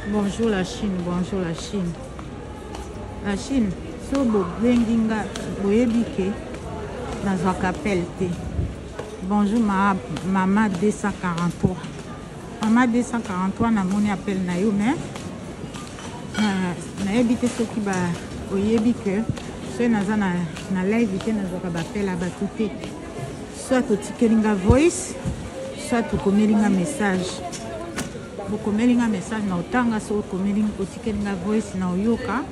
Bonjour la Chine, bonjour la Chine. La Chine, so bobengi nga boyebi ke nazwaka appel te. Bonjour ma, mama 243. Mama 243 namoni appel na yo mais nayebi te soki ba oyebi ke soki naza na, na live te nazwaka baappel ya bato te. Soit otikeli nga voice, soit okomeli nga message. Bokomeli nga message na otanga, soki okomeli otikeli nga voice na oyoka,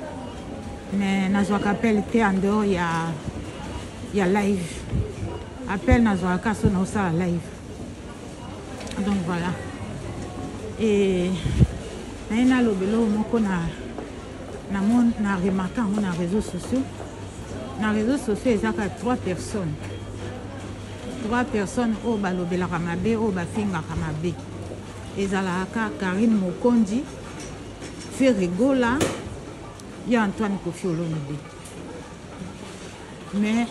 mais nazwaka appel te en dehors ya live. Appel nazwaka so na osala live. Donc voilà. Et naye nalobela oyo moko na remarque yango na réseaux sociaux. Na réseaux sociaux ezaka 3 personnes. 3 personnes oyo balobelaka mabe, oyo bafingaka mabe. Ezalaka Karine Mokonzi, Ferre Gola, ya Antoine Koffi Olomide. Mais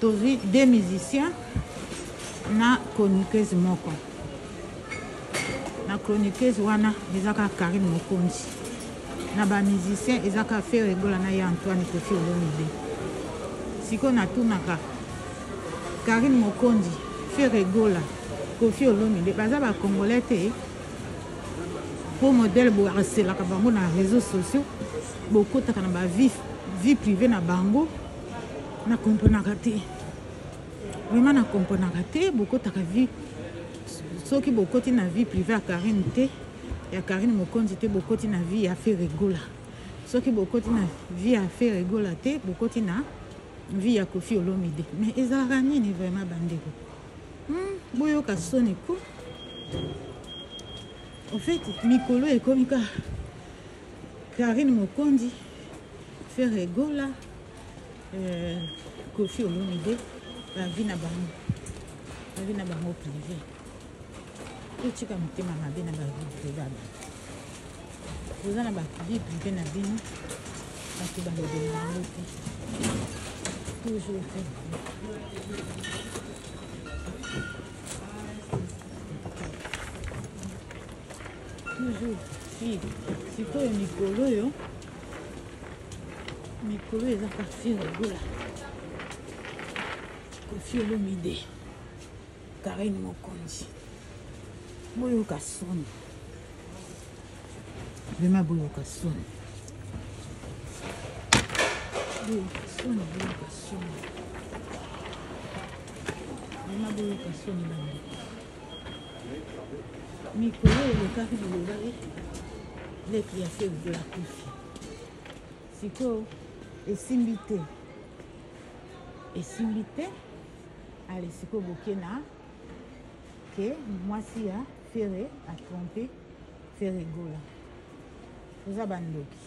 tozwi deux musiciens na chroniqueuse moko. Na chroniqueuse wana ezaka Karine Mokonzi. Na ba musiciens ezaka Ferre Gola na ya Antoine Koffi Olomide. Siko natunaka Karine Mokonzi, Ferre Gola, Koffi Olomide baza ba congolais te. Po modèle bo harcelaka bango na réseaux sociaux, bokotaka na ba vie privée na bango, na comprenaka te. Vraiment na comprenaka te, bokotaka vie soki bokoti na vie privée ya Karine te, ya Karine Mokonzi te, bokoti na vie ya Ferre Gola. Soki bokoti na vie ya Ferre Gola te, bokoti na vie ya Koffi Olomide. Mais ezalaka nini vraiment bandeko? Boyoka soni ko. En fait, mikolo ekomi ka Karine Mokonzi, Ferre Gola, Koffi Olomide, ba vie na bango. Ba vie na bango privé. Totika motema mabe na ba vie privée ya bato. Boza na ba vie privée na bino, bato balobela yango te. Toujours te. Toujours si sikoyo mikolo oyo, mikolo eza ka Ferre Gola, Koffi Olomide, Karine Mokonzi. Boyoka soni. Vraiment boyoka soni. Boyoka soni, boyoka soni. Vraiment boyoka soni bandeko. Mikolo elekaki bilobaki leki ya Ferre Gola akufi. Sikoyo esimbi te. Esimbi te. Ale sikoyo boke na ke mwasi ya Ferre a trompé Ferre Gola. Oza bandoki.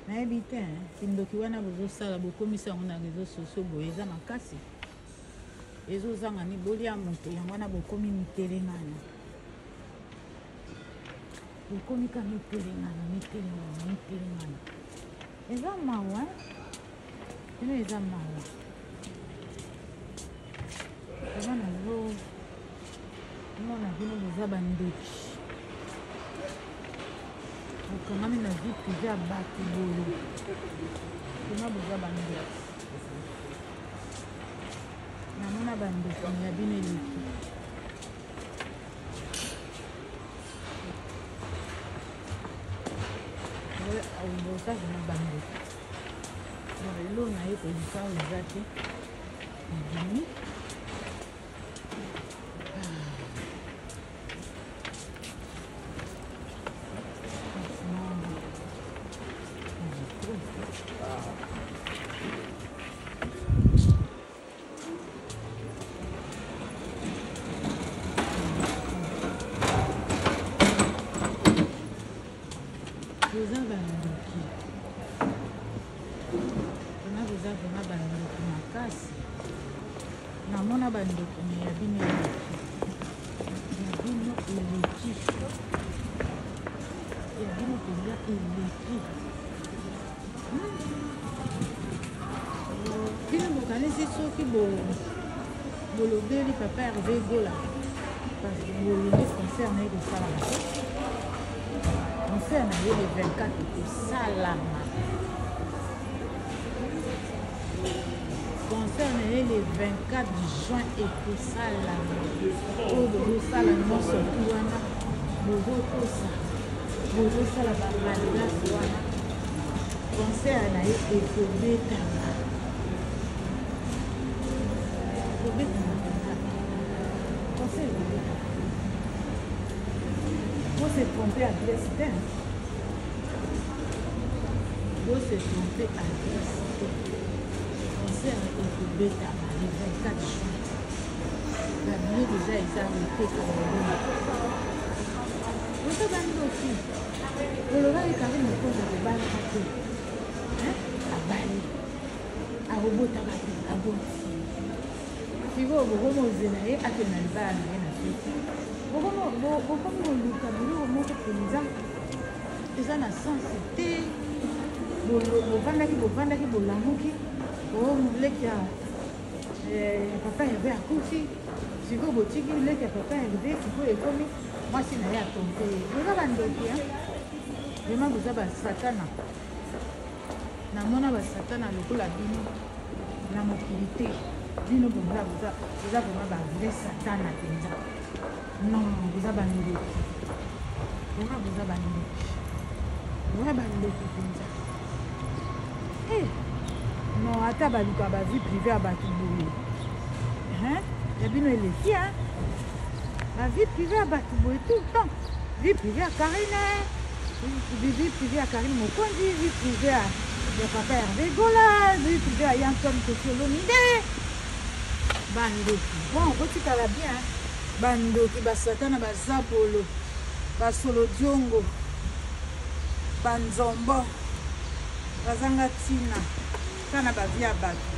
Nayebi te, hein? Kindoki wana bozosala, bokomisa yango na réseaux sociaux boye eza makasi. Ezozanga ni bolia moto, yango wana bokomi mitelengana. Bokomi ka mitelengana, mitelengana, mitelengana. Eza mawa, hein? Bino eza mawa. Eza na zo mona bino boza bandoki. Bokangami na vie privée ya bato boye. Bino boza bandoki. Namona bandoki ya bino eleki. Boza vraiment bandoki. Lelo na ye koluka oyo eza te. Ebimi. Boza bandoki. Vraiment boza vraiment bandoki makasi. Namona bandoki me ya bino eleki. Ya bino eleki. Ya bino mpenza eleki. Bino bokanisi soki bolobeli papa Hervé Gola parce que bolongi concert na ye kosalama te. Concert na ye le 24 ekosalama. Concert na ye le 24 juin ekosalama. Oyo bozosala nyonso tu wana bozokosa, bozosala bamanigas wana, concert na ye ekobetama, ekobetama mpenza, concert ekobetama. Bo se tromper adresse te. Bo se tromper adresse te. Concert ekobetama le 24 juin. Ba billets déjà eza koteka na Boza bandoki. Olobaki Karine Mokonzi akobalaka te. Abali. Akobotaka te. Aboti. Sikoyo bokomi ozela ye akende na libala na ye na feti. Bokomi koluka biloko moko mpenza eza na sens te. Bovandaki bovandaki bolamuki o oh, leki ya eh, papa Herve akufi. Sikoyo botiki leki ya papa Herve, sikoyo ekomi mwasi na ye atompe ye. Boza bandoki, vraiment boza basatana. Namona ba satana lokola bino na mokili te. Bino boza boza boza vraiment ba vrai satana penza. Non, boza ba ndoki. Vraiment boza ba ndoki. Vrai ba ndoki penza. Eh, non, ata baluka ba vie privée ya bato boye. Hein? Ya bino eleki hein? Ba vie privée ya bato boye tout le temps. Vie privée ya Karine. Vie privée ya Karine Mokonzi, vie privée ya, ya papa Hervé Gola, vie privée ya Yanson Koffi Olomide. Bandoki. Bon, botikala bien. Bandoki, basatana, bazabolo, basolo diongo, banzombo, bazanga tina, kaka na ba vie ya bato.